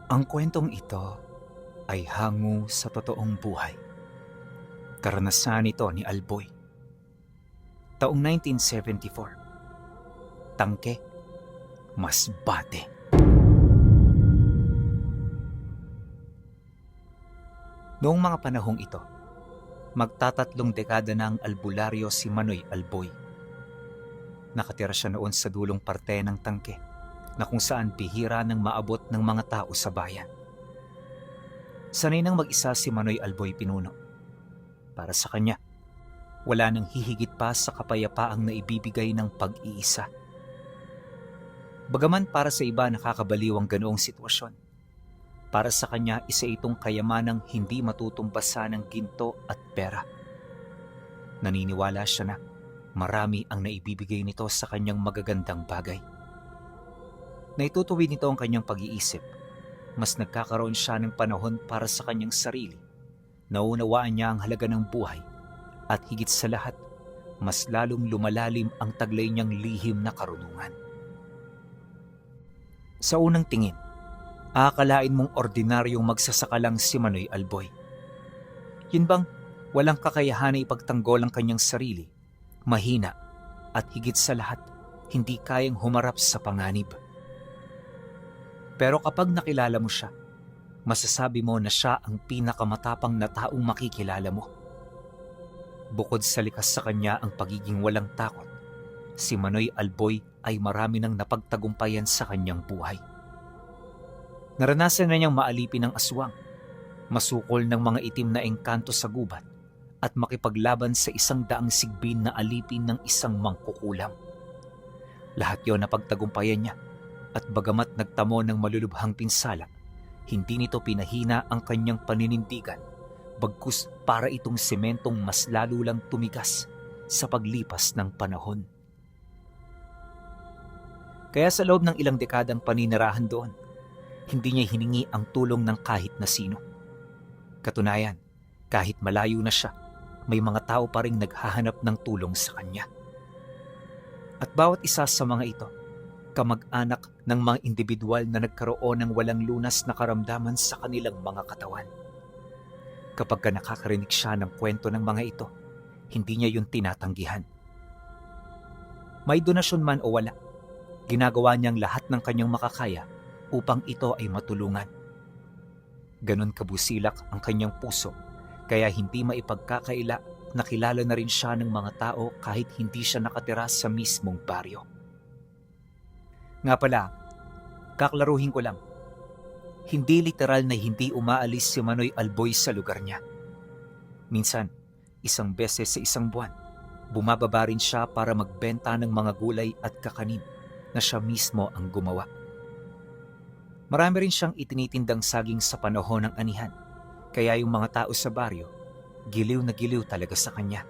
Ang kwentong ito ay hango sa totoong buhay. Karanasan ito ni Alboy. Taong 1974. Tangke, Masbate. Noong mga panahong ito, magtatatlong dekada na ang albularyo si Manoy Alboy. Nakatira siya noon sa dulong parte ng Tangke, na kung saan bihira nang maabot ng mga tao sa bayan. Sanay nang mag-isa si Manoy Alboy pinuno. Para sa kanya, wala nang hihigit pa sa kapayapaang naibibigay ng pag-iisa. Bagaman para sa iba nakakabaliw ang ganoong sitwasyon, para sa kanya isa itong kayamanang hindi matutumbasan ng ginto at pera. Naniniwala siya na marami ang naibibigay nito sa kanyang magagandang bagay. Naitutuwid nito ang kanyang pag-iisip. Mas nagkakaroon siya ng panahon para sa kanyang sarili. Naunawaan niya ang halaga ng buhay. At higit sa lahat, mas lalong lumalalim ang taglay niyang lihim na karunungan. Sa unang tingin, aakalain mong ordinaryong magsasaka lang si Manoy Alboy. Yun bang walang kakayahan na ipagtanggol ang kanyang sarili, mahina, at higit sa lahat, hindi kayang humarap sa panganib. Pero kapag nakilala mo siya, masasabi mo na siya ang pinakamatapang na taong makikilala mo. Bukod sa likas sa kanya ang pagiging walang takot, si Manoy Alboy ay marami nang napagtagumpayan sa kanyang buhay. Naranasan na niyang maalipin ng aswang, masukol ng mga itim na engkanto sa gubat, at makipaglaban sa 100 sigbin na alipin ng isang mangkukulam. Lahat yon napagtagumpayan niya, at bagamat nagtamo ng malulubhang pinsala, hindi nito pinahina ang kanyang paninindigan, bagkus para itong sementong mas lalo lang tumigas sa paglipas ng panahon. Kaya sa loob ng ilang dekadang paninirahan doon, hindi niya hiningi ang tulong ng kahit na sino. Katunayan, kahit malayo na siya, may mga tao pa ring naghahanap ng tulong sa kanya. At bawat isa sa mga ito, kamag-anak ng mga individual na nagkaroon ng walang lunas na karamdaman sa kanilang mga katawan. Kapag nakakarinig siya ng kwento ng mga ito, hindi niya yun tinatanggihan. May donasyon man o wala, ginagawa niyang lahat ng kanyang makakaya upang ito ay matulungan. Ganon kabusilak ang kanyang puso, kaya hindi maipagkakaila na kilala na rin siya ng mga tao kahit hindi siya nakatira sa mismong baryo. Nga pala, kaklaruhin ko lang, hindi literal na hindi umaalis si Manoy Alboy sa lugar niya. Minsan, isang beses sa isang buwan, bumababa rin siya para magbenta ng mga gulay at kakanin na siya mismo ang gumawa. Marami rin siyang itinitindang saging sa panahon ng anihan, kaya yung mga tao sa baryo, giliw na giliw talaga sa kanya.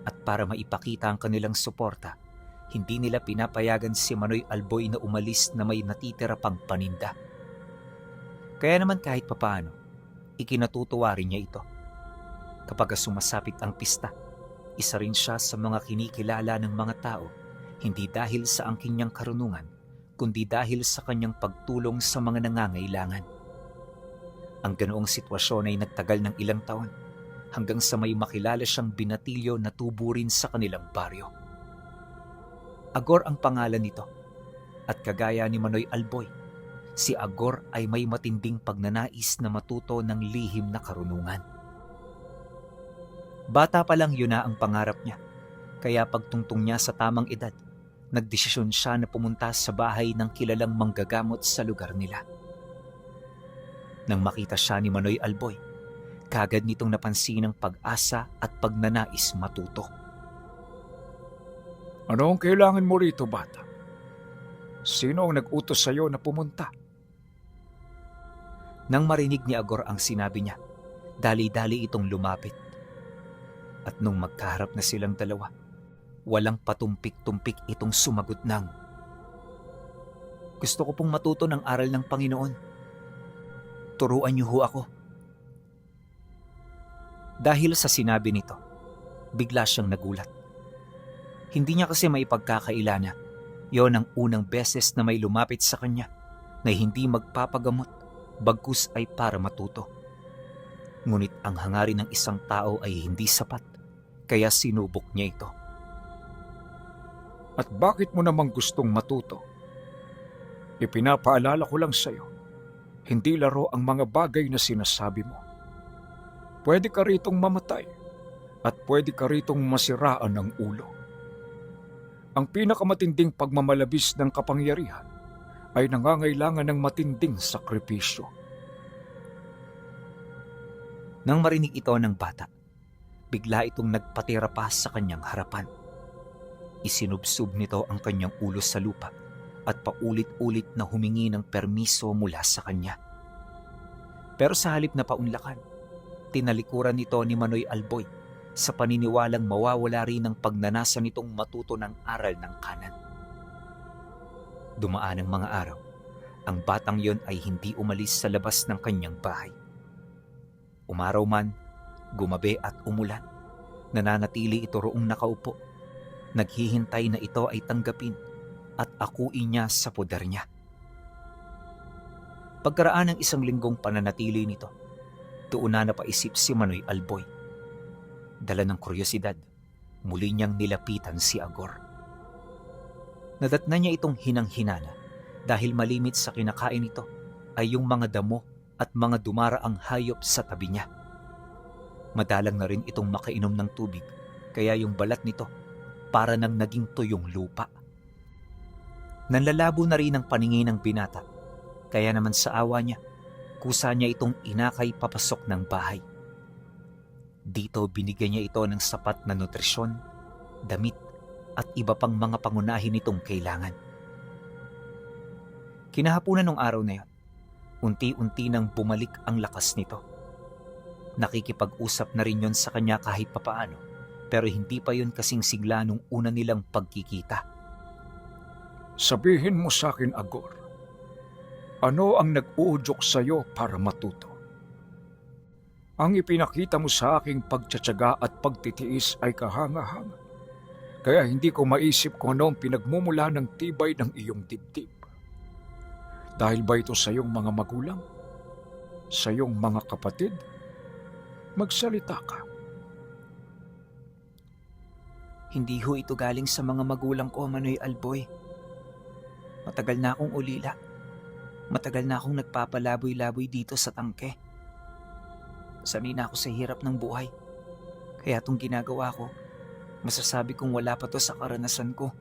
At para maipakita ang kanilang suporta, hindi nila pinapayagan si Manoy Alboy na umalis na may natitira pang paninda. Kaya naman kahit papaano, ikinatutuwa rin niya ito. Kapag sumasapit ang pista, isa rin siya sa mga kinikilala ng mga tao, hindi dahil sa angking niyang karunungan, kundi dahil sa kanyang pagtulong sa mga nangangailangan. Ang ganoong sitwasyon ay nagtagal ng ilang taon, hanggang sa may makilala siyang binatilyo na tubo rin sa kanilang baryo. Agor ang pangalan nito, at kagaya ni Manoy Alboy, si Agor ay may matinding pagnanais na matuto ng lihim na karunungan. Bata pa lang yun na ang pangarap niya, kaya pagtungtong niya sa tamang edad, nagdesisyon siya na pumunta sa bahay ng kilalang manggagamot sa lugar nila. Nang makita siya ni Manoy Alboy, kagad nitong napansin ang pag-asa at pagnanais matuto. Ano ang kailangan mo rito, bata? Sino ang nag-utos sa iyo na pumunta? Nang marinig ni Agor ang sinabi niya, dali-dali itong lumapit. At nung magkaharap na silang dalawa, walang patumpik-tumpik itong sumagot ng, "Gusto ko pong matuto ng aral ng Panginoon. Turuan niyo ho ako." Dahil sa sinabi nito, bigla siyang nagulat. Hindi niya kasi maipagkakaila na yon ang unang beses na may lumapit sa kanya na hindi magpapagamot bagkus ay para matuto. Ngunit ang hangarin ng isang tao ay hindi sapat, kaya sinubok niya ito. At bakit mo namang gustong matuto? Ipinapaalala ko lang sa'yo, hindi laro ang mga bagay na sinasabi mo. Pwede ka ritong mamatay at pwede ka ritong masiraan ng ulo. Ang pinakamatinding pagmamalabis ng kapangyarihan ay nangangailangan ng matinding sakripisyo. Nang marinig ito ng bata, bigla itong nagpatira pa sa kanyang harapan. Isinubsob nito ang kanyang ulo sa lupa at paulit-ulit na humingi ng permiso mula sa kanya. Pero sa halip na paunlakan, tinalikuran nito ni Manoy Alboy sa paniniwalang mawawala rin ang pagnanasa nitong matuto ng aral ng kanan. Dumaan ang mga araw, ang batang yon ay hindi umalis sa labas ng kanyang bahay. Umaraw man, gumabi at umulan, nananatili ito roong nakaupo, naghihintay na ito ay tanggapin at akuin niya sa poder niya. Pagkaraan ng 1 linggong pananatili nito, doon na napaisip si Manoy Alboy. Dala ng kuryosidad, muli niyang nilapitan si Agor. Nadatna niya itong hinang-hinana dahil malimit sa kinakain nito ay yung mga damo at mga dumaraang hayop sa tabi niya. Madalang na rin itong makainom ng tubig, kaya yung balat nito para nang naging tuyong lupa. Nanlalabo na rin ang paningin ng binata, kaya naman sa awa niya, kusa niya itong inakay papasok ng bahay. Dito binigyan niya ito ng sapat na nutrisyon, damit at iba pang mga pangunahin nitong kailangan. Kinahapunan ng araw na yon, unti-unti nang bumalik ang lakas nito. Nakikipag-usap na rin yon sa kanya kahit papaano, pero hindi pa yon kasing sigla nung una nilang pagkikita. Sabihin mo sa akin, Agor, ano ang nag-uudyok sa'yo para matuto? Ang ipinakita mo sa aking pagtsatsaga at pagtitiis ay kahanga-hanga, kaya hindi ko maisip kung ano ang pinagmumula ng tibay ng iyong dibdib. Dahil ba ito sa iyong mga magulang? Sa iyong mga kapatid? Magsalita ka. Hindi ho ito galing sa mga magulang ko, Manoy Alboy. Matagal na akong ulila. Matagal na akong nagpapalaboy-laboy dito sa tangke. Sanay na ako sa hirap ng buhay. Kaya itong ginagawa ko, masasabi kong wala pa to sa karanasan ko.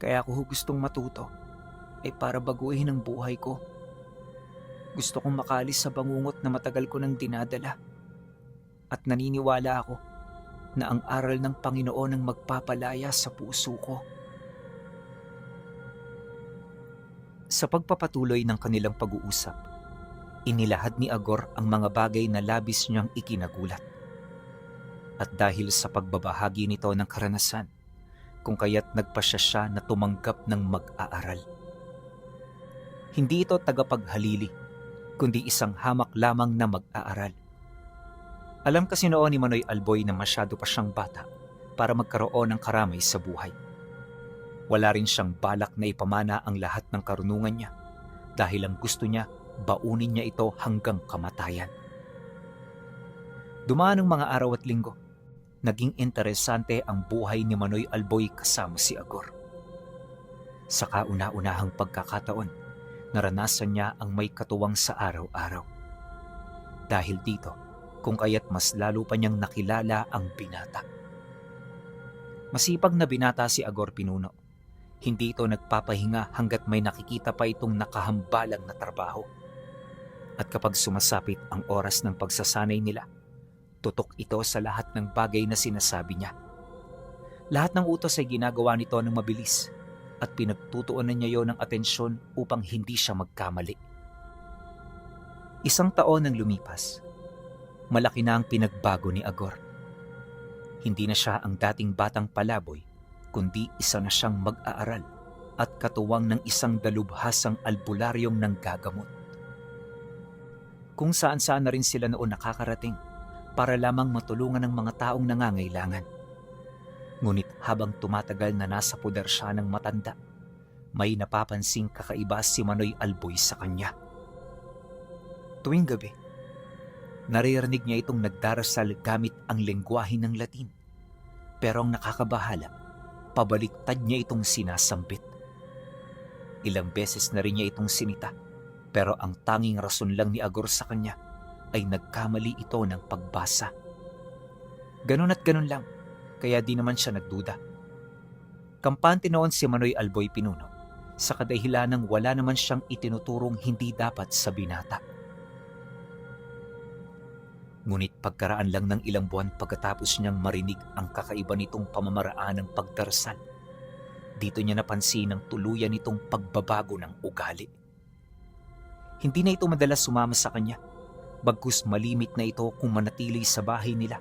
Kaya ako gustong matuto ay para baguhin ang buhay ko. Gusto kong makalis sa bangungot na matagal ko nang dinadala. At naniniwala ako na ang aral ng Panginoon ang magpapalaya sa puso ko. Sa pagpapatuloy ng kanilang pag-uusap, inilahad ni Agor ang mga bagay na labis niyang ikinagulat. At dahil sa pagbabahagi nito ng karanasan, kung kaya't nagpasya siya na tumanggap ng mag-aaral. Hindi ito tagapaghalili, kundi isang hamak lamang na mag-aaral. Alam kasi noon ni Manoy Alboy na masyado pa siyang bata para magkaroon ng karamay sa buhay. Wala rin siyang balak na ipamana ang lahat ng karunungan niya dahil ang gusto niya, baunin niya ito hanggang kamatayan. Dumaan ang mga araw at linggo. Naging interesante ang buhay ni Manoy Alboy kasama si Agor. Sa kauna-unahang pagkakataon, naranasan niya ang may katuwang sa araw-araw. Dahil dito, kung kaya't mas lalo pa niyang nakilala ang binata. Masipag na binata si Agor Pinuno. Hindi ito nagpapahinga hanggat may nakikita pa itong nakahambalang na trabaho. At kapag sumasapit ang oras ng pagsasanay nila, tutok ito sa lahat ng bagay na sinasabi niya. Lahat ng utos ay ginagawa nito ng mabilis at pinagtutuunan niya yon ng atensyon upang hindi siya magkamali. 1 taon nang lumipas, malaki na ang pinagbago ni Agor. Hindi na siya ang dating batang palaboy, kundi isa na siyang mag-aaral at katuwang ng isang dalubhasang albularyong nanggagamot. Kung saan-saan na rin sila noon nakakarating para lamang matulungan ang mga taong nangangailangan. Ngunit habang tumatagal na nasa puder siya ng matanda, May napapansing kakaiba si Manoy Alboy sa kanya. Tuwing gabi, naririnig niya itong nagdarasal gamit ang lengguwahe ng Latin. Pero ang nakakabahala, pabaliktad niya itong sinasambit. Ilang beses na rin niya itong sinita, pero ang tanging rason lang ni Agor sa kanya ay nagkamali ito ng pagbasa. Ganun at ganun lang, kaya di naman siya nagduda. Kampante noon si Manoy Alboy Pinuno sa kadahilanang wala naman siyang itinuturong hindi dapat sa binata. Ngunit pagkaraan lang ng ilang buwan pagkatapos niyang marinig ang kakaiba nitong pamamaraan ng pagdarasal, dito niya napansin ang tuluyan nitong pagbabago ng ugali. Hindi na ito madalas sumama sa kanya, bagkus malimit na ito kung manatili sa bahay nila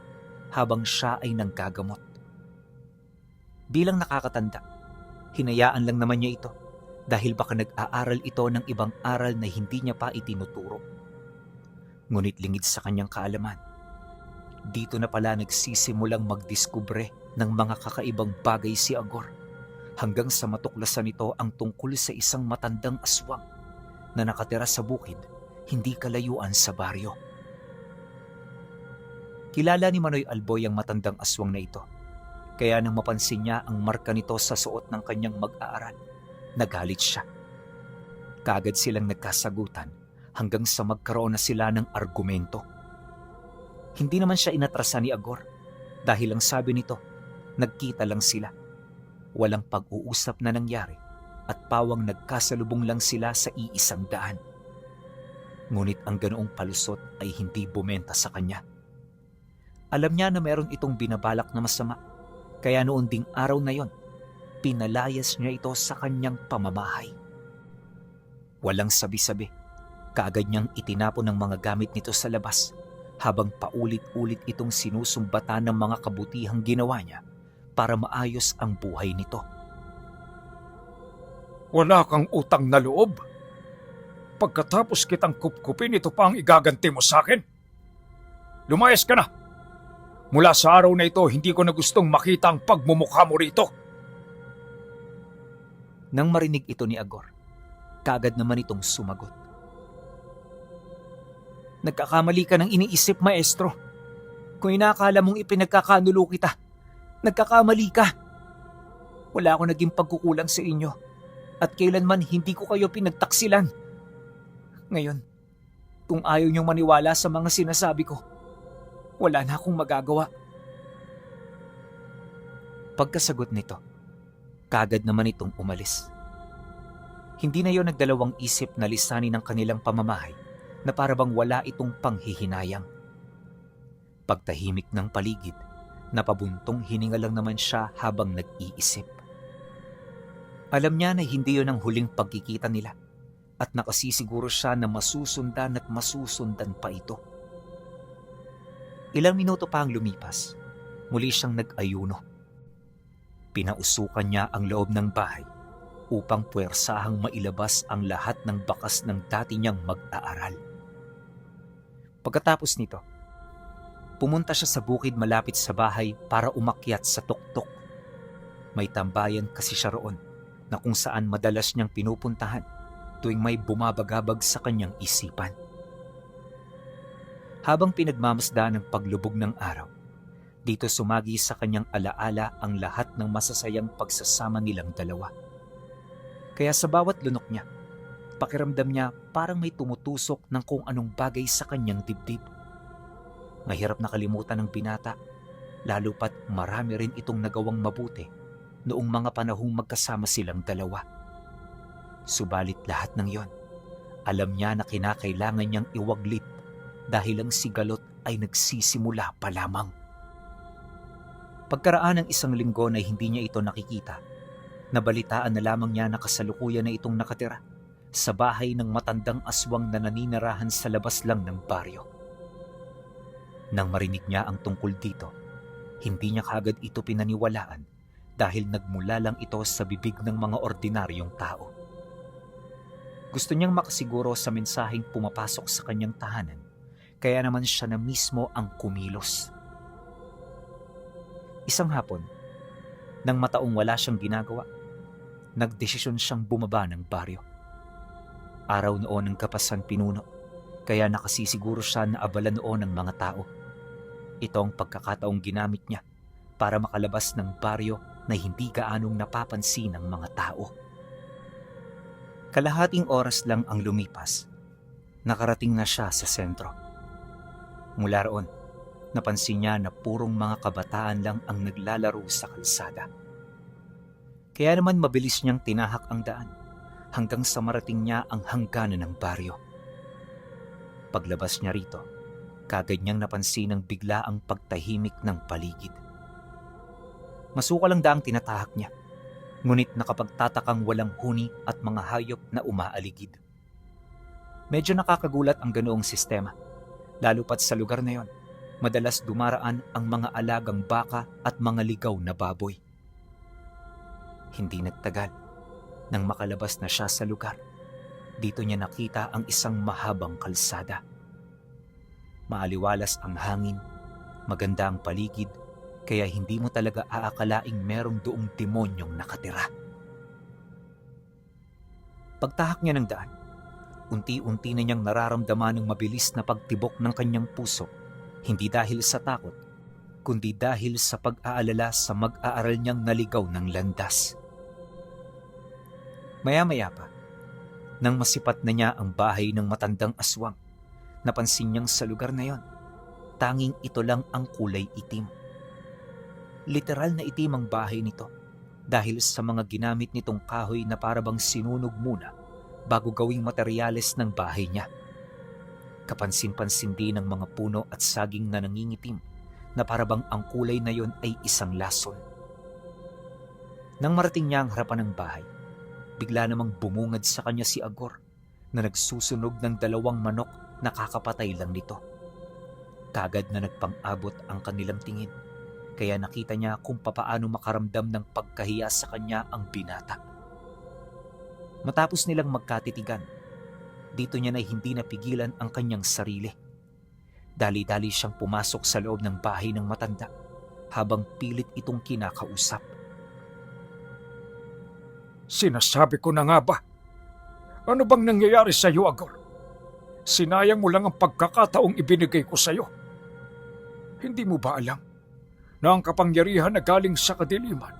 habang siya ay nanggagamot. Bilang nakakatanda, hinayaan lang naman niya ito dahil baka nag-aaral ito ng ibang aral na hindi niya pa itinuturo. Ngunit lingid sa kanyang kaalaman, dito na pala nagsisimulang magdiskubre ng mga kakaibang bagay si Agor hanggang sa matuklasan nito ang tungkol sa isang matandang aswang na nakatira sa bukid, hindi kalayuan sa baryo. Kilala ni Manoy Alboy ang matandang aswang na ito, kaya nang mapansin niya ang marka nito sa suot ng kanyang mag-aaral, nagalit siya. Kaagad silang nagkasagutan hanggang sa magkaroon na sila ng argumento. Hindi naman siya inatrasan ni Agor dahil ang sabi nito, nagkita lang sila. Walang pag-uusap na nangyari at pawang nagkasalubong lang sila sa iisang daan. Ngunit ang ganoong palusot ay hindi bumenta sa kanya. Alam niya na meron itong binabalak na masama, kaya noon ding araw na yon, pinalayas niya ito sa kanyang pamamahay. Walang sabi-sabi, kaagad niyang itinapon ng mga gamit nito sa labas habang paulit-ulit itong sinusumbatan ng mga kabutihang ginawa niya para maayos ang buhay nito. Wala kang utang na loob. Pagkatapos kitang kupkupin, ito pa ang igaganti mo sa akin. Lumayas ka na. Mula sa araw na ito, hindi ko na gustong makita ang pagmumukha mo rito. Nang marinig ito ni Agor, kaagad naman itong sumagot. Nagkakamali ka ng iniisip, maestro. Kung inaakala mong ipinagkakanulo kita, nagkakamali ka. Wala akong naging pagkukulang sa inyo at kailanman hindi ko kayo pinagtaksilan. Ngayon, kung ayaw niyong maniwala sa mga sinasabi ko, wala na akong magagawa. Pagkasagot nito, kaagad naman itong umalis. Hindi na yon nagdalawang isip na lisanin ng kanilang pamamahay na para bang wala itong panghihinayang. Pagtahimik ng paligid, napabuntong hininga lang naman siya habang nag-iisip. Alam niya na hindi yon ang huling pagkikita nila at nakasisiguro siya na masusundan at masusundan pa ito. Ilang minuto pa ang lumipas, muli siyang nag-ayuno. Pinausukan niya ang loob ng bahay upang puwersahang mailabas ang lahat ng bakas ng dati niyang mag-aaral. Pagkatapos nito, pumunta siya sa bukid malapit sa bahay para umakyat sa tuktok. May tambayan kasi siya roon na kung saan madalas niyang pinupuntahan tuwing may bumabagabag sa kanyang isipan. Habang pinagmamasdan ng paglubog ng araw, dito sumagi sa kanyang alaala ang lahat ng masasayang pagsasama nilang dalawa. Kaya sa bawat lunok niya, pakiramdam niya parang may tumutusok ng kung anong bagay sa kanyang dibdib. Mahirap na kalimutan ng binata, lalo pat marami rin itong nagawang mabuti noong mga panahong magkasama silang dalawa. Subalit lahat ng yon, alam niya na kinakailangan niyang iwaglit dahil ang sigalot ay nagsisimula pa lamang. Pagkaraan ng isang linggo na hindi niya ito nakikita, nabalitaan na lamang niya na kasalukuyan na itong nakatira sa bahay ng matandang aswang na naninirahan sa labas lang ng baryo. Nang marinig niya ang tungkol dito, hindi niya kaagad ito pinaniwalaan dahil nagmula lang ito sa bibig ng mga ordinaryong tao. Gusto niyang makasiguro sa mensaheng pumapasok sa kanyang tahanan, kaya naman siya na mismo ang kumilos. Isang hapon, nang mataong wala siyang ginagawa, nagdesisyon siyang bumaba ng baryo. Araw noon ng kapasan pinuno, kaya nakasisiguro siya na abala noon ng mga tao. Ito ang pagkakataong ginamit niya para makalabas ng baryo na hindi gaanong napapansin ng mga tao. Kalahating oras lang ang lumipas. Nakarating na siya sa sentro. Mula roon, napansin niya na purong mga kabataan lang ang naglalaro sa kalsada. Kaya naman mabilis niyang tinahak ang daan hanggang sa marating niya ang hangganan ng baryo. Paglabas niya rito, kagad niyang napansin ang bigla ang pagtahimik ng paligid. Masukal ang daang tinatahak niya, ngunit nakapagtatakang walang huni at mga hayop na umaaligid. Medyo nakakagulat ang ganoong sistema, lalo pat sa lugar na yon, madalas dumaraan ang mga alagang baka at mga ligaw na baboy. Hindi nagtagal, nang makalabas na siya sa lugar, dito niya nakita ang isang mahabang kalsada. Maaliwalas ang hangin, maganda ang paligid, kaya hindi mo talaga aakalaing merong doong demonyong nakatira. Pagtahak niya ng daan, unti-unti na niyang nararamdaman ang mabilis na pagtibok ng kanyang puso, hindi dahil sa takot, kundi dahil sa pag-aalala sa mag-aaral niyang naligaw ng landas. Maya-maya pa, nang masipat na niya ang bahay ng matandang aswang, napansin niyang sa lugar na yon, tanging ito lang ang kulay itim. Literal na itim ang bahay nito dahil sa mga ginamit nitong kahoy na parabang sinunog muna bago gawing materyales ng bahay niya. Kapansin-pansin din ng mga puno at saging na nangingitim na parabang ang kulay na yon ay isang lason. Nang marating niya ang harapan ng bahay, bigla namang bumungad sa kanya si Agor na nagsusunog ng 2 manok na kakapatay lang nito. Kagad na nagpang-abot ang kanilang tingin, kaya nakita niya kung papaano makaramdam ng pagkahiya sa kanya ang binata. Matapos nilang magkatitigan, dito niya na hindi napigilan ang kanyang sarili. Dali-dali siyang pumasok sa loob ng bahay ng matanda habang pilit itong kinakausap. Sinasabi ko na nga ba? Ano bang nangyayari sa iyo, Agor? Sinayang mo lang ang pagkakataong ibinigay ko sa iyo. Hindi mo ba alam na ang kapangyarihan na galing sa kadiliman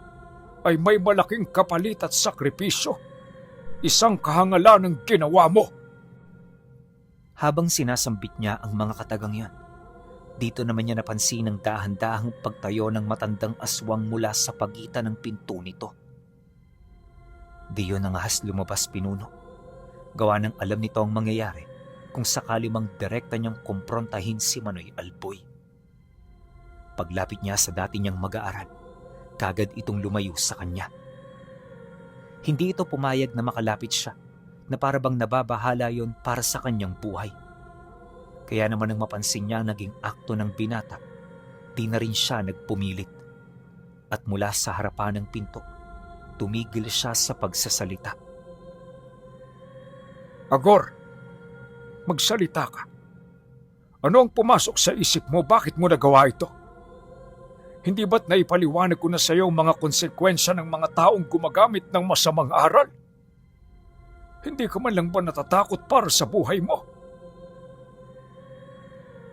ay may malaking kapalit at sakripisyo? Isang kahangalan ng ginawa mo. Habang sinasambit niya ang mga katagang yan, dito naman niya napansin ang dahan-dahang pagtayo ng matandang aswang mula sa pagitan ng pinto nito. Di yun ang ahas lumabas pinuno. Gawa ng alam nito ang mangyayari kung sakali mang direkta niyang kumprontahin si Manoy Alboy. Paglapit niya sa dati niyang mag-aaral, kagad itong lumayo sa kanya. Hindi ito pumayag na makalapit siya, na parabang nababahala yon para sa kanyang buhay. Kaya naman nang mapansin niya naging akto ng binata, di na rin siya nagpumilit. At mula sa harapan ng pinto, tumigil siya sa pagsasalita. Agor, magsalita ka. Ano ang pumasok sa isip mo? Bakit mo nagawa ito? Hindi ba't naipaliwanag ko na sa iyo mga konsekwensya ng mga taong gumagamit ng masamang aral? Hindi ka man lang ba natatakot para sa buhay mo?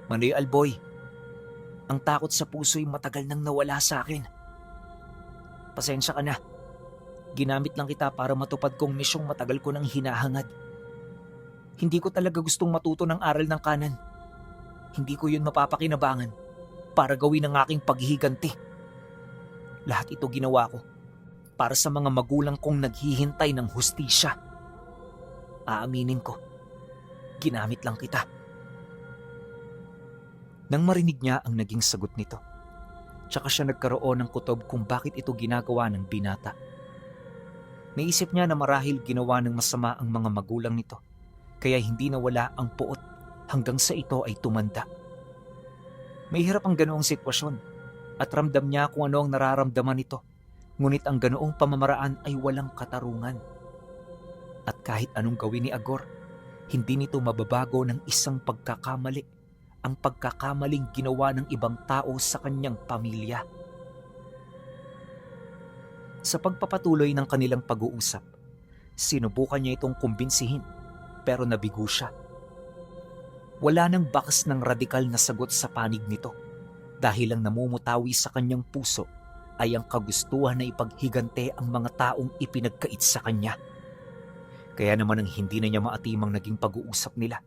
Manoy Alboy, ang takot sa puso'y matagal nang nawala sa akin. Pasensya ka na. Ginamit lang kita para matupad kong misyong matagal ko nang hinahangad. Hindi ko talaga gustong matuto ng aral ng kanan. Hindi ko yun mapapakinabangan para gawin ang aking paghihiganti. Lahat ito ginawa ko para sa mga magulang kong naghihintay ng hustisya. Aaminin ko, ginamit lang kita. Nang marinig niya ang naging sagot nito, tsaka siya nagkaroon ng kutob kung bakit ito ginagawa ng binata. Naisip niya na marahil ginawa ng masama ang mga magulang nito, kaya hindi nawala ang puot hanggang sa ito ay tumanda. May hirap ang ganoong sitwasyon at ramdam niya kung ano ang nararamdaman nito, ngunit ang ganoong pamamaraan ay walang katarungan. At kahit anong gawin ni Agor, hindi nito mababago ng isang pagkakamali, ang pagkakamaling ginawa ng ibang tao sa kanyang pamilya. Sa pagpapatuloy ng kanilang pag-uusap, sinubukan niya itong kumbinsihin pero nabigo siya. Wala nang bakas ng radikal na sagot sa panig nito dahil ang namumutawi sa kanyang puso ay ang kagustuhan na ipaghigante ang mga taong ipinagkait sa kanya. Kaya naman ang hindi na niya maatimang naging pag-uusap nila,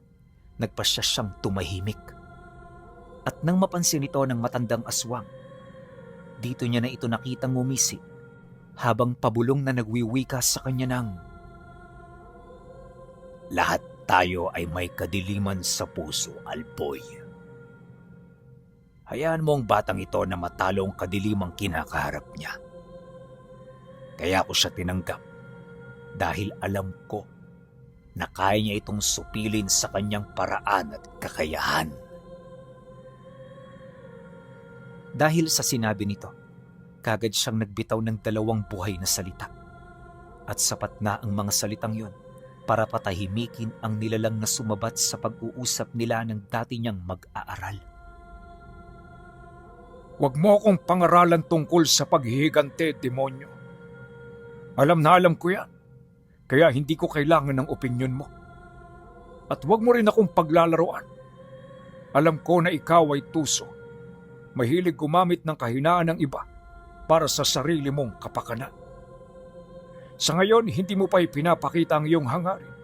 nagpasya siyang tumahimik. At nang mapansin ito ng matandang aswang, dito niya na ito nakitang ngumisi habang pabulong na nagwiwika sa kanya ng, "Lahat tayo ay may kadiliman sa puso, Alboy. Hayaan mo ang batang ito na matalo ang kadilimang kinakaharap niya. Kaya ko siya tinanggap dahil alam ko na kaya niya itong supilin sa kanyang paraan at kakayahan." Dahil sa sinabi nito, kagad siyang nagbitaw ng 2 buhay na salita. At sapat na ang mga salitang yon para patahimikin ang nilalang na sumabat sa pag-uusap nila ng dati niyang mag-aaral. Huwag mo akong pangaralan tungkol sa paghihigante, demonyo. Alam na alam ko yan, kaya hindi ko kailangan ng opinyon mo. At huwag mo rin akong paglalaroan. Alam ko na ikaw ay tuso. Mahilig gumamit ng kahinaan ng iba para sa sarili mong kapakanan. Sa ngayon, hindi mo pa ipinapakita ang iyong hangarin.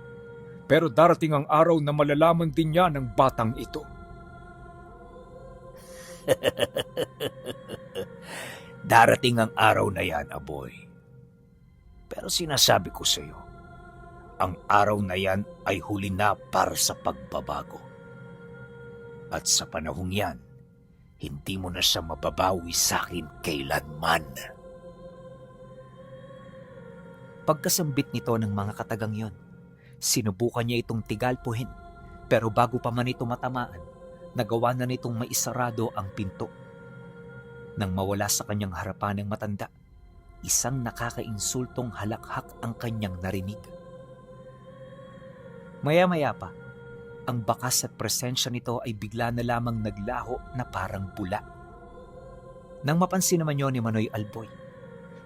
Pero darating ang araw na malalaman din niya ng batang ito. Darating ang araw na yan, Aboy. Pero sinasabi ko sa iyo, ang araw na yan ay huli na para sa pagbabago. At sa panahong yan, hindi mo na siya mababawi sa akin kailanman. Pagkasambit nito ng mga katagang yon, sinubukan niya itong tigalpuhin, pero bago pa man ito matamaan, nagawa na nitong maisarado ang pinto. Nang mawala sa kanyang harapan ng matanda, isang nakakainsultong halakhak ang kanyang narinig. Maya-maya pa, ang bakas at presensya nito ay bigla na lamang naglaho na parang bula. Nang mapansin naman yon ni Manoy Alboy,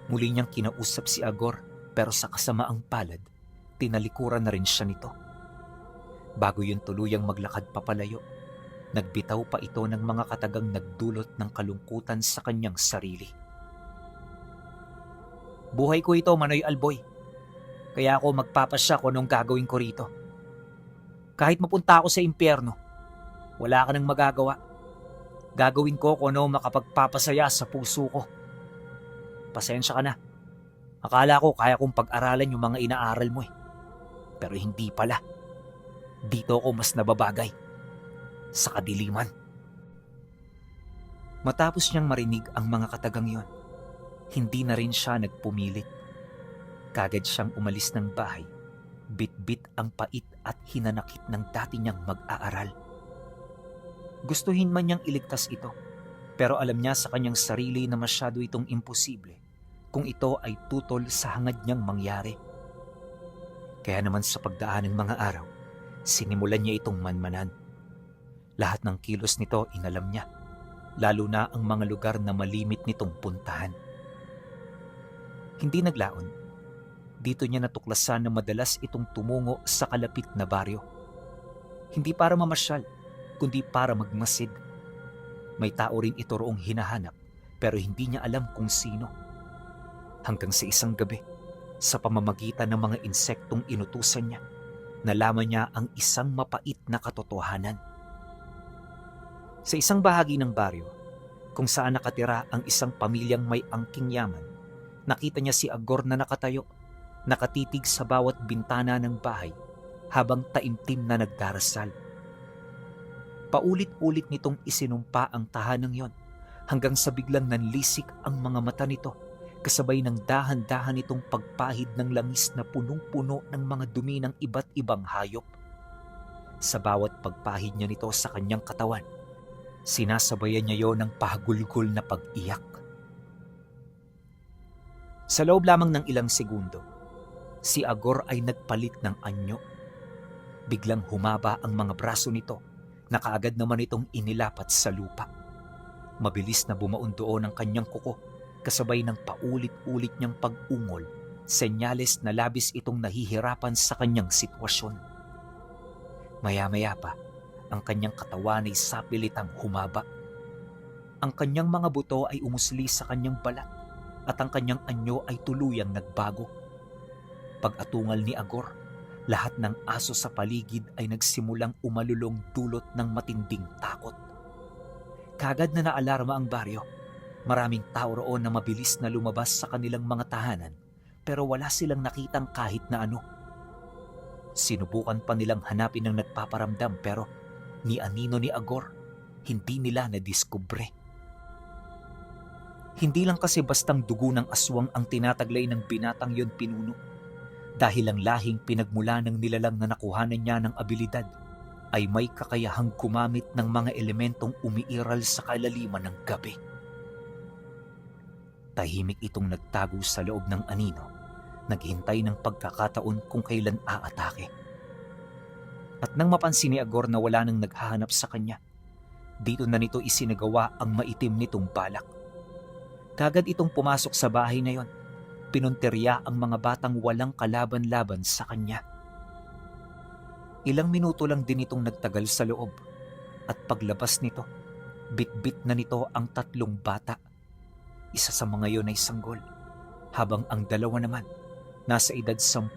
muli niyang kinausap si Agor, pero sa kasamaang palad, tinalikuran na rin siya nito. Bago yun tuluyang maglakad papalayo, nagbitaw pa ito ng mga katagang nagdulot ng kalungkutan sa kanyang sarili. "Buhay ko ito, Manoy Alboy. Kaya ako magpapasya kung anong gagawin ko rito. Kahit mapunta ako sa impyerno, wala ka nang magagawa. Gagawin ko kung ano makapagpapasaya sa puso ko. Pasensya ka na. Akala ko kaya kong pag-aralan yung mga inaaral mo eh. Pero hindi pala. Dito ako mas nababagay. Sa kadiliman." Matapos niyang marinig ang mga katagang yon, hindi na rin siya nagpumilit. Kagad siyang umalis ng bahay, bit-bit ang pait at hinanakit ng dati niyang mag-aaral. Gustuhin man niyang iligtas ito, pero alam niya sa kanyang sarili na masyado itong imposible kung ito ay tutol sa hangad niyang mangyari. Kaya naman sa pagdaan ng mga araw, sinimulan niya itong manmanan. Lahat ng kilos nito inalam niya, lalo na ang mga lugar na malimit nitong puntahan. Hindi naglaon, dito niya natuklasan na madalas itong tumungo sa kalapit na baryo. Hindi para mamasyal, kundi para magmasid. May tao rin ito roong hinahanap, pero hindi niya alam kung sino. Hanggang sa isang gabi, sa pamamagitan ng mga insektong inutusan niya, nalaman niya ang isang mapait na katotohanan. Sa isang bahagi ng baryo, kung saan nakatira ang isang pamilyang may angking yaman, nakita niya si Agor na nakatayo, nakatitig sa bawat bintana ng bahay habang taimtim na nagdarasal. Paulit-ulit nitong isinumpa ang tahanang yon hanggang sa biglang nanlisik ang mga mata nito, kasabay ng dahan-dahan itong pagpahid ng langis na punong-puno ng mga dumi ng iba't ibang hayop. Sa bawat pagpahid niya nito sa kanyang katawan, sinasabayan niya yon ng pahagulgol na pag-iyak. Sa loob lamang ng ilang segundo, si Agor ay nagpalit ng anyo. Biglang humaba ang mga braso nito na kaagad naman itong inilapat sa lupa. Mabilis na bumaon doon ang kanyang kuko kasabay ng paulit-ulit niyang pag-ungol, senyales na labis itong nahihirapan sa kanyang sitwasyon. Maya-maya pa, ang kanyang katawan ay sapilitang humaba. Ang kanyang mga buto ay umusli sa kanyang balat at ang kanyang anyo ay tuluyang nagbago. Pag-atungal ni Agor, lahat ng aso sa paligid ay nagsimulang umalulong dulot ng matinding takot. Kagad na naalarma ang baryo. Maraming tao roon na mabilis na lumabas sa kanilang mga tahanan pero wala silang nakitang kahit na ano. Sinubukan pa nilang hanapin ang nagpaparamdam pero ni anino ni Agor, hindi nila nadiskubre. Hindi lang kasi bastang dugo ng aswang ang tinataglay ng binatang yon pinuno. Dahil ang lahing pinagmula ng nilalang na nakuhanan niya ng abilidad ay may kakayahang gumamit ng mga elementong umiiral sa kalaliman ng gabi. Tahimik itong nagtago sa loob ng anino, naghintay ng pagkakataon kung kailan aatake. At nang mapansin ni Agor na wala nang naghahanap sa kanya, dito na nito isinagawa ang maitim nitong balak. Kagad itong pumasok sa bahay na yon, pinunteriya ang mga batang walang kalaban-laban sa kanya. Ilang minuto lang din itong nagtagal sa loob at paglabas nito, bit-bit na nito ang 3 bata. Isa sa mga yon ay sanggol, habang ang 2 naman nasa edad 10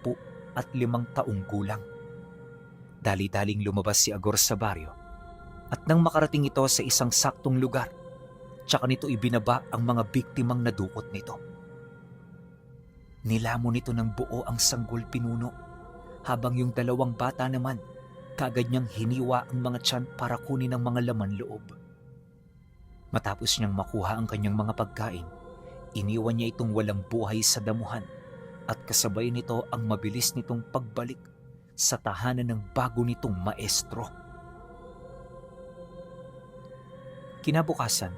at 5 taong gulang. Dali-daling lumabas si Agor sa baryo at nang makarating ito sa isang saktong lugar, tsaka nito ibinaba ang mga biktimang nadukot nito. Nilamon nito ng buo ang sanggol pinuno, habang yung 2 bata naman, kaagad niyang hiniwa ang mga tiyan para kunin ang mga laman loob. Matapos niyang makuha ang kanyang mga pagkain, iniwan niya itong walang buhay sa damuhan at kasabay nito ang mabilis nitong pagbalik sa tahanan ng bago nitong maestro. Kinabukasan,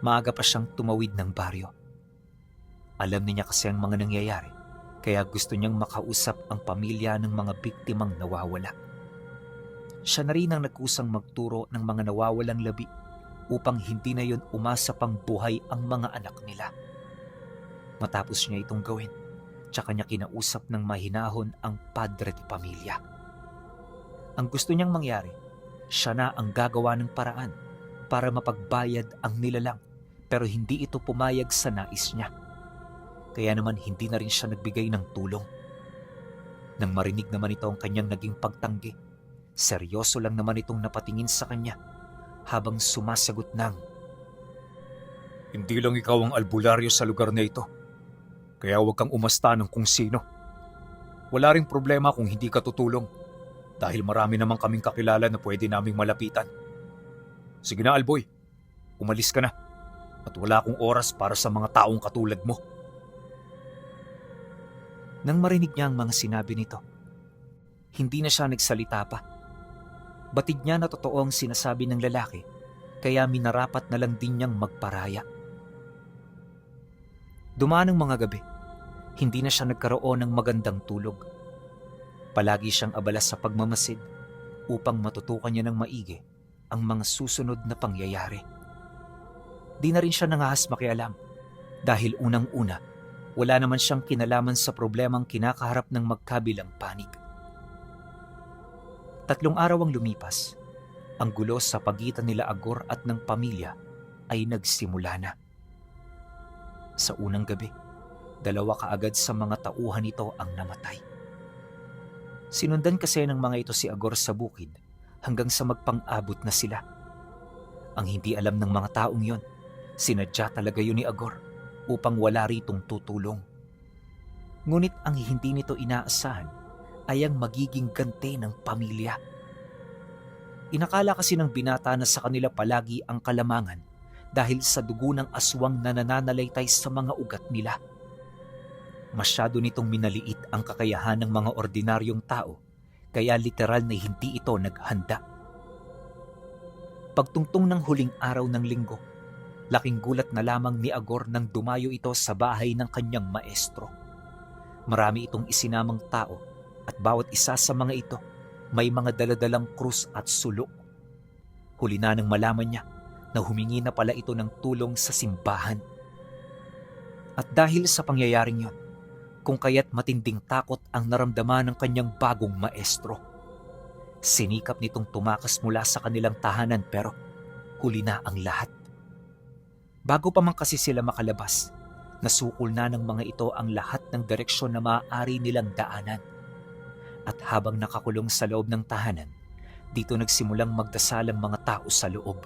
maaga pa siyang tumawid ng baryo. Alam niya kasi ang mga nangyayari, kaya gusto niyang makausap ang pamilya ng mga biktimang nawawala. Siya na rin ang nagkusang magturo ng mga nawawalang labi upang hindi na yon umasa pang buhay ang mga anak nila. Matapos niya itong gawin, tsaka niya kinausap ng mahinahon ang padre de pamilya. Ang gusto niyang mangyari, siya na ang gagawa ng paraan para mapagbayad ang nilalang, pero hindi ito pumayag sa nais niya. Kaya naman hindi na rin siya nagbigay ng tulong. Nang marinig naman ito ang kanyang naging pagtanggi, seryoso lang naman itong napatingin sa kanya habang sumasagot ng, Hindi lang ikaw ang albularyo sa lugar na ito, kaya huwag kang umasta ng kung sino. Wala ring problema kung hindi ka tutulong, dahil marami namang kaming kakilala na pwede naming malapitan. Sige na, Alboy, umalis ka na, at wala akong oras para sa mga taong katulad mo. Nang marinig niya ang mga sinabi nito, hindi na siya nagsalita pa. Batid niya na totoo ang sinasabi ng lalaki, kaya minarapat na lang din niyang magparaya. Dumaan ang mga gabi, hindi na siya nagkaroon ng magandang tulog. Palagi siyang abala sa pagmamasid upang matutukan niya ng maigi ang mga susunod na pangyayari. Di na rin siya nangahas makialam dahil unang-una, wala naman siyang kinalaman sa problemang kinakaharap ng magkabilang panig. 3 araw ang lumipas. Ang gulo sa pagitan nila Agor at ng pamilya ay nagsimula na. Sa unang gabi, 2 kaagad sa mga tauhan nito ang namatay. Sinundan kasi ng mga ito si Agor sa bukid hanggang sa magpang-abot na sila. Ang hindi alam ng mga taong yon, sinadya talaga yun ni Agor upang wala ritong tutulong. Ngunit ang hindi nito inaasahan ay ang magiging ganti ng pamilya. Inakala kasi ng binata na sa kanila palagi ang kalamangan dahil sa dugo ng aswang na nananalaytay sa mga ugat nila. Masyado nitong minaliit ang kakayahan ng mga ordinaryong tao, kaya literal na hindi ito naghanda. Pagtungtong ng huling araw ng linggo, laking gulat na lamang ni Agor nang dumayo ito sa bahay ng kanyang maestro. Marami itong isinamang tao at bawat isa sa mga ito may mga daladalang krus at sulo. Huli na nang malaman niya na humingi na pala ito ng tulong sa simbahan. At dahil sa pangyayaring yon, kung kaya't matinding takot ang naramdaman ng kanyang bagong maestro. Sinikap nitong tumakas mula sa kanilang tahanan pero huli na ang lahat. Bago pa man kasi sila makalabas, nasukol na ng mga ito ang lahat ng direksyon na maaari nilang daanan. At habang nakakulong sa loob ng tahanan, dito nagsimulang magdasal ang mga tao sa loob.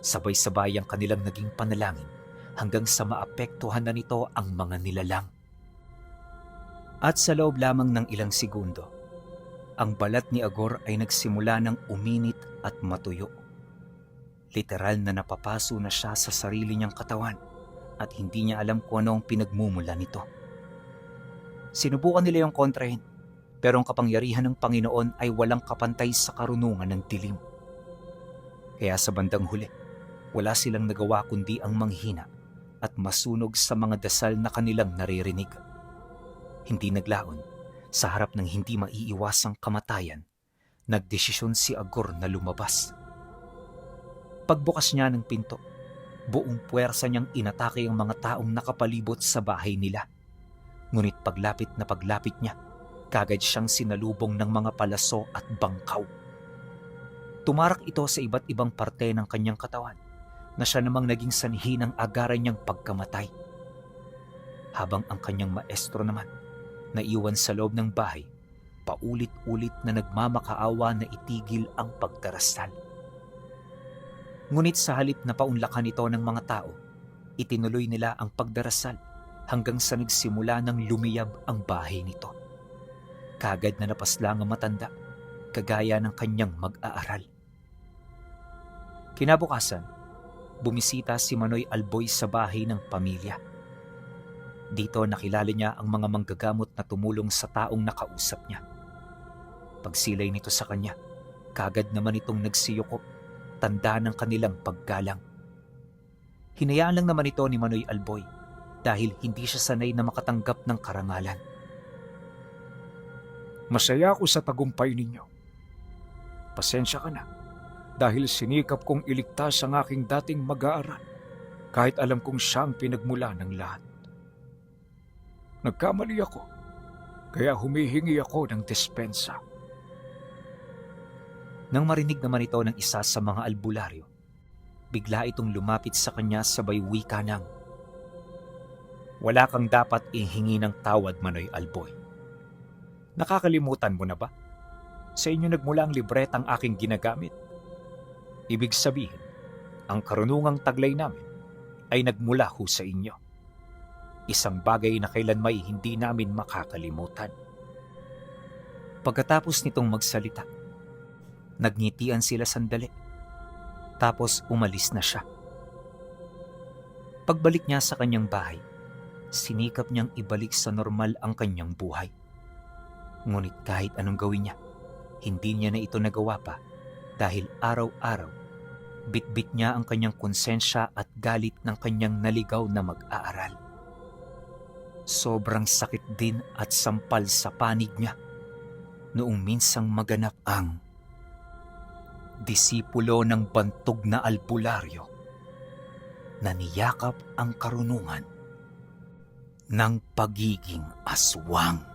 Sabay-sabay ang kanilang naging panalangin hanggang sa maapektuhan na nito ang mga nilalang. At sa loob lamang ng ilang segundo, ang balat ni Agor ay nagsimula ng uminit at matuyo. Literal na napapaso na siya sa sarili niyang katawan at hindi niya alam kung ano ang pinagmumula nito. Sinubukan nila yung kontrahin, pero ang kapangyarihan ng Panginoon ay walang kapantay sa karunungan ng dilim. Kaya sa bandang huli, wala silang nagawa kundi ang manghina at masunog sa mga dasal na kanilang naririnig. Hindi naglaon, sa harap ng hindi maiiwasang kamatayan, nagdesisyon si Agor na lumabas. Pagbukas niya ng pinto, buong puwersa niyang inatake ang mga taong nakapalibot sa bahay nila. Ngunit paglapit niya, kagad siyang sinalubong ng mga palaso at bangkaw. Tumarak ito sa iba't ibang parte ng kanyang katawan na siya namang naging sanhi ng agaran niyang pagkamatay. Habang ang kanyang maestro naman, naiwan sa loob ng bahay, paulit-ulit na nagmamakaawa na itigil ang pagdarasal. Ngunit sa halip na paunlakan ito ng mga tao, itinuloy nila ang pagdarasal hanggang sa nagsimula ng lumiyab ang bahay nito. Kagad na napaslang ang matanda, kagaya ng kanyang mag-aaral. Kinabukasan, bumisita si Manoy Alboy sa bahay ng pamilya. Dito nakilala niya ang mga manggagamot na tumulong sa taong nakausap niya. Pagsilay nito sa kanya, kagad naman itong nagsiyukop, tanda ng kanilang paggalang. Hinayaan lang naman ito ni Manoy Alboy dahil hindi siya sanay na makatanggap ng karangalan. Masaya ako sa tagumpay ninyo. Pasensya ka na dahil sinikap kong iligtas ang aking dating mag-aaral kahit alam kong siyang pinagmula ng lahat. Nagkamali ako, kaya humihingi ako ng dispensa. Nang marinig naman ito ng isa sa mga albularyo, bigla itong lumapit sa kanya sabay wika ng, "Wala kang dapat ihingi ng tawad, Manoy Alboy. Nakakalimutan mo na ba? Sa inyo nagmula ang libretang aking ginagamit. Ibig sabihin, ang karunungang taglay namin ay nagmula ho sa inyo. Isang bagay na kailanmay hindi namin makakalimutan." Pagkatapos nitong magsalita, nagngitian sila sandali. Tapos umalis na siya. Pagbalik niya sa kanyang bahay, sinikap niyang ibalik sa normal ang kanyang buhay. Ngunit kahit anong gawin niya, hindi niya na ito nagawa pa dahil araw-araw, bitbit niya ang kanyang konsensya at galit ng kanyang naligaw na mag-aaral. Sobrang sakit din at sampal sa panig niya noong minsang maganap ang disipulo ng bantog na albularyo na niyakap ang karunungan ng pagiging aswang.